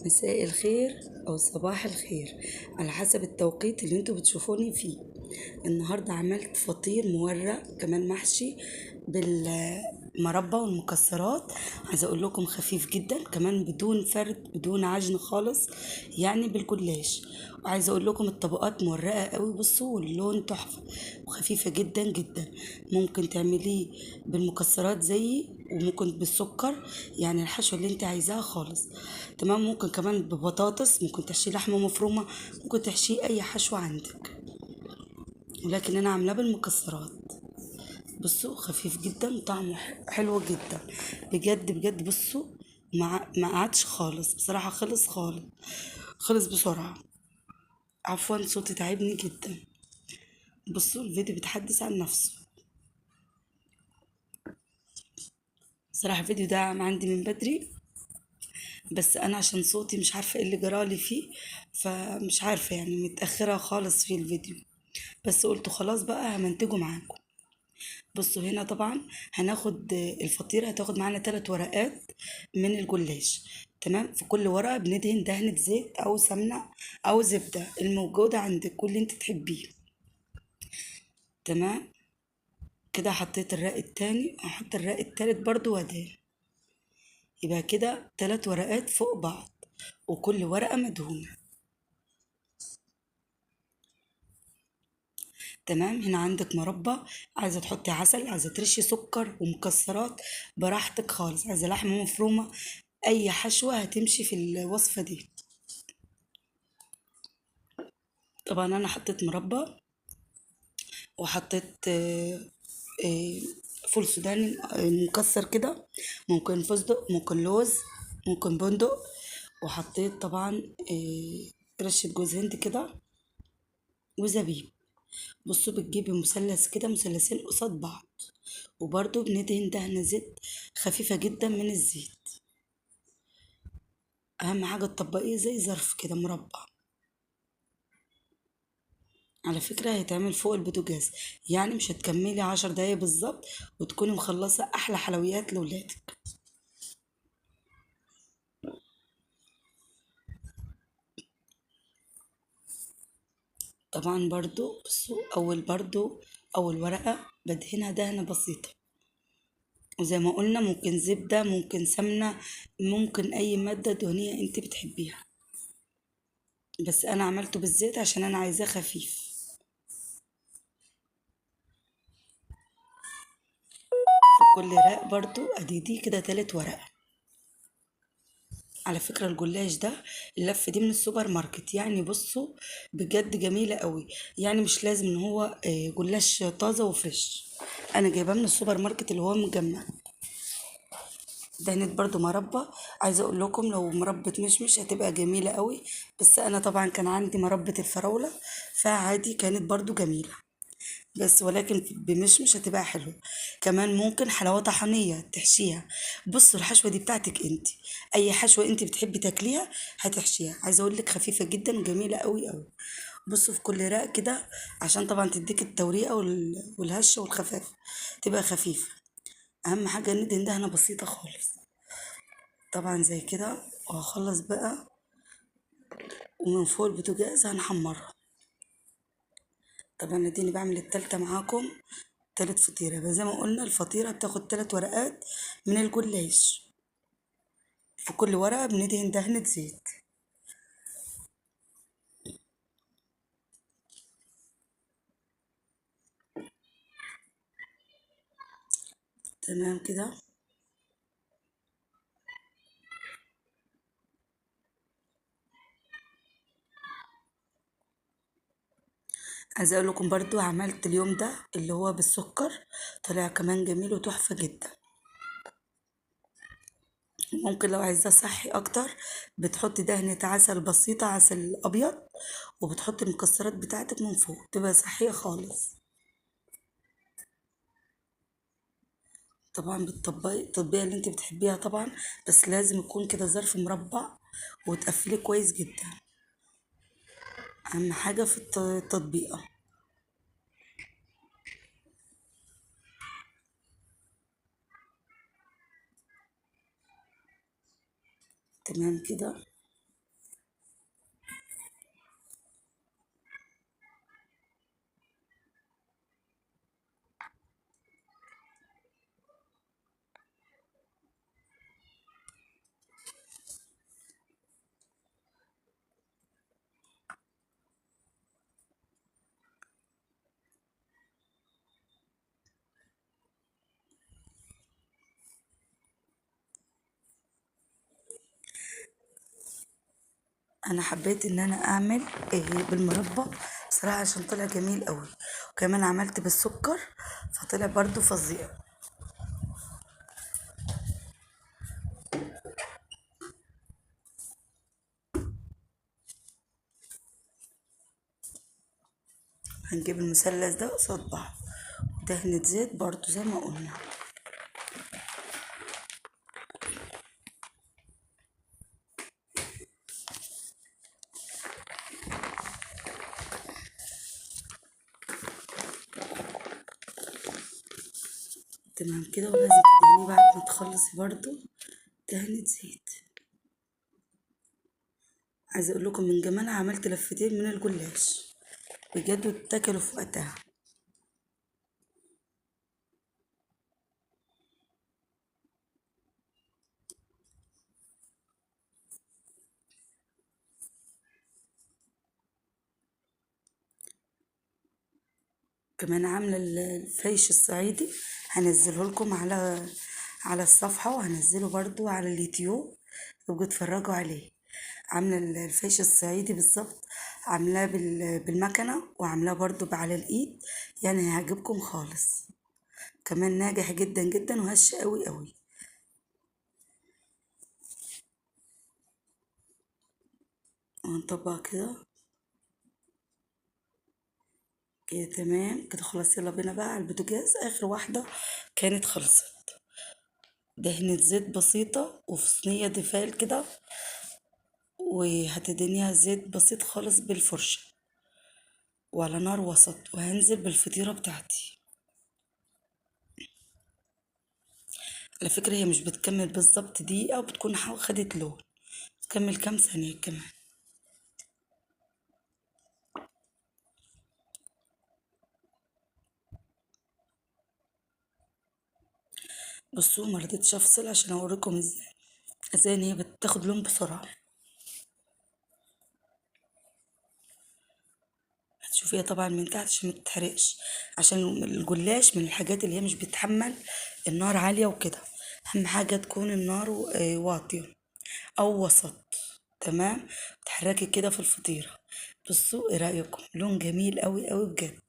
مساء الخير أو صباح الخير على حسب التوقيت اللي انتوا بتشوفوني فيه. النهاردة عملت فطير مورق كمان محشي بالمربى والمكسرات. عايزة اقول لكم خفيف جدا، كمان بدون فرد بدون عجن خالص، يعني بالجلاش. وعايزة اقول لكم الطبقات مورقة قوي، بصوا واللون تحفة وخفيفة جدا جدا. ممكن تعمليه بالمكسرات زيي وممكن بالسكر، يعني الحشوة اللي انت عايزاها خالص. تمام. ممكن كمان ببطاطس، ممكن تحشيه لحمة مفرومة، ممكن تحشيه اي حشوة عندك، ولكن انا عاملاه بالمكسرات. بصوا خفيف جدا، طعمه حلو جدا بجد بجد. بصوا ما قعدش خالص بصراحة، خلص خالص، خلص بسرعة. عفوا صوتي تعبني جدا. بصوا الفيديو بيتحدث عن نفسه صراحة. الفيديو ده عندي من بدري، بس انا عشان صوتي مش عارفة ايه اللي جرالي فيه، فمش عارفة يعني متأخرة خالص في الفيديو، بس قلت خلاص بقى همنتجه معاكم. بصوا هنا طبعا هناخد الفطيرة، هتاخد معانا 3 ورقات من الجلاش. تمام. في كل ورقة بندهن دهنة زيت او سمنة او زبدة الموجودة عندك، كل اللي انت تحبيه. تمام كده. حطيت الرق التاني، هحط الرق التالت برضو وادهن. يبقى كده 3 ورقات فوق بعض وكل ورقة مدهونة. تمام. هنا عندك مربى، عايزة تحطي عسل، عايزة ترشي سكر ومكسرات براحتك خالص، عايزة لحمة مفرومة، اي حشوة هتمشي في الوصفة دي. طبعا انا حطيت مربى وحطيت فول سوداني مكسر كده، ممكن فستق، ممكن لوز، ممكن بندق، وحطيت طبعا رشة جوز هند كده وزبيب. بصوا بتجيبي مثلث كده، مثلثين قصاد بعض، وبرده بندهن دهنة زيت خفيفة جدا من الزيت. اهم حاجة تطبقيه زي ظرف كده مربع. على فكرة هيتعمل فوق البوتاجاز، يعني مش هتكملي 10 دقايق بالظبط وتكوني مخلصة احلى حلويات لولادك. طبعا برضو بصوا اول ورقة بدهنها دهنة بسيطة، وزي ما قلنا ممكن زبدة، ممكن سمنة، ممكن اي مادة دهنية انت بتحبيها، بس انا عملته بالزيت عشان انا عايزاه خفيف. في كل رق برضو ادي دي كده 3 ورقة. على فكرة الجلاش ده اللفة دي من السوبر ماركت، يعني بصوا بجد جميلة قوي، يعني مش لازم ان هو جلاش طازة وفريش، انا جايباه من السوبر ماركت اللي هو مجمد. دهنت برضو مربى، عايزة اقول لكم لو مربى مشمش هتبقى جميلة قوي، بس انا طبعا كان عندي مربى الفراولة فعادي كانت برضو جميلة، بس ولكن بمشمش هتبقى حلوة. كمان ممكن حلاوة طحينية تحشيها. بصوا الحشوة دي بتاعتك انت، اي حشوة انت بتحبي تاكليها هتحشيها. عايزة اقول لك خفيفة جدا وجميلة قوي قوي. بصوا في كل رق كده عشان طبعا تديك التوريقة والهشة والخفافة، تبقى خفيفة. اهم حاجة ندهن دهنة بسيطة خالص طبعا زي كده. وهخلص بقى، ومن فوق البوتاجاز هنحمرها. طبعا اديني بعمل التالتة معاكم، تالت فطيرة. بس زي ما قلنا الفطيرة بتاخد 3 ورقات من الجلاش، في كل ورقة بندهن دهنة زيت. تمام كده. عايزه اقول لكم برضو عملت اليوم ده اللي هو بالسكر، طلع كمان جميل وتحفه جدا. ممكن لو عايزاه صحي اكتر بتحطي دهنه عسل بسيطه، عسل ابيض، وبتحطي المكسرات بتاعتك من فوق، تبقى صحيه خالص. طبعا بتطبقي التطبيقه اللي انت بتحبيها طبعا، بس لازم يكون كده ظرف مربع وتقفليه كويس جدا، اهم حاجه في التطبيقه. تمام كده. انا حبيت ان انا اعمل بالمربى بصراحة عشان طلع جميل قوي، وكمان عملت بالسكر فطلع برضو فظيع. هنجيب المثلث ده قصاد بعض، ودهنة زيت برضو زي ما قلنا. تمام كده. ولازم تدهنيه بعد ما تخلصي برضو دهنة زيت. عايزه اقول لكم من جمالها عملت لفتين من الجلاش بجد، واتاكلوا في وقتها. كمان عامله الفيش الصعيدي، هنزله لكم على الصفحة، وهنزله برضو على اليوتيوب تبقوا اتفرجوا عليه. عامله الفيش الصعيدي بالظبط، عاملاه بالمكنه، وعاملاه برضو على الايد، يعني هيعجبكم خالص. كمان ناجح جدا جدا وهش قوي قوي. وهنطبق كده كده. تمام كده خلاص. يلا بينا بقى على البوتاجاز. اخر واحدة كانت خلصت. دهنة زيت بسيطة وفي صينية دفال كده، وهتدهنيها زيت بسيط خالص بالفرشه وعلى نار وسط، وهنزل بالفطيره بتاعتي. على فكرة هي مش بتكمل بالظبط دقيقة، وبتكون خدت لون، بتكمل كام ثانية كمان. بصوا ما رضيتش افصل عشان اوريكم ازاي ان هي بتاخد لون بسرعة. هتشوفيها طبعا من تحت عشان ما تتحرقش، عشان الجلاش من الحاجات اللي هي مش بتحمل النار عالية وكده. اهم حاجة تكون النار واطية او وسط. تمام. تحركي كده في الفطيره. بصوا ايه رايكم؟ لون جميل قوي قوي بجد.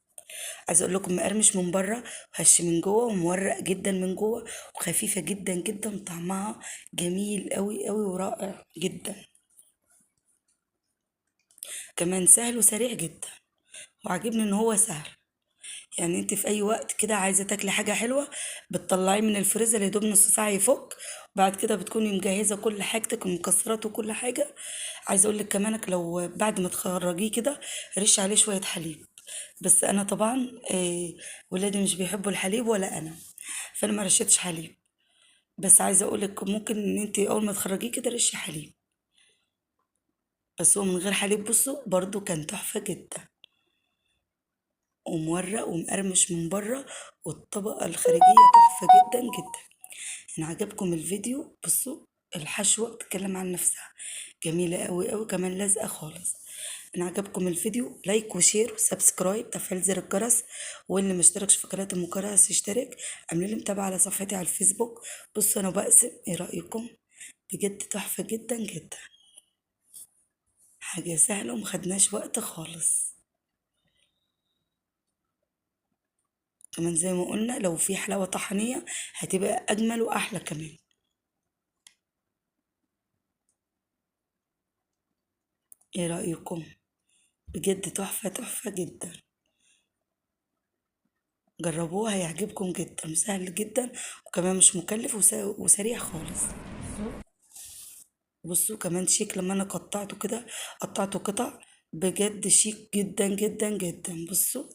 عايزه اقول لكم مقرمش من بره وهش من جوه، ومورق جدا من جوه، وخفيفة جدا جدا، طعمها جميل قوي قوي ورائع جدا. كمان سهل وسريع جدا، وعجبني ان هو سهل. يعني انت في اي وقت كده عايزه تاكلي حاجة حلوة بتطلعيه من الفريزر، يا دوب نص ساعة يفك، وبعد كده بتكوني مجهزة كل حاجتك والمكسرات وكل حاجة. عايزه اقول لك كمان لو بعد ما تخرجيه كده رش عليه شوية حليب، بس انا طبعا ولادي مش بيحبوا الحليب ولا انا، فانا ما رشيتش حليب. بس عايزه اقول لك ممكن ان انت اول ما تخرجيه كده رشي حليب، بس هو من غير حليب بصوا برضو كان تحفة جدا، ومورق ومقرمش من بره، والطبقة الخارجية تحفة جدا جدا. ان عجبكم الفيديو بصوا الحشوه بتتكلم عن نفسها، جميلة قوي قوي، كمان لازقه خالص. ان عجبكم الفيديو like و share و subscribe، تفعيل زر الجرس، واللي ما اشتركش في قناة ام كرس يشترك، اعملوا لي متابعه على صفحتي على الفيسبوك. بصوا انا بقسم، ايه رايكم؟ بجد تحفة جدا جدا، حاجة سهلة ومخدناش وقت خالص. كمان زي ما قلنا لو في حلاوة طحينيه هتبقى اجمل واحلى كمان. ايه رايكم؟ بجد تحفة تحفة جدا، جربوها هيعجبكم جدا، سهل جدا وكمان مش مكلف وسريع خالص. بصوا كمان شيك، لما انا قطعته كده قطعته قطع بجد شيك جدا جدا جدا. بصوا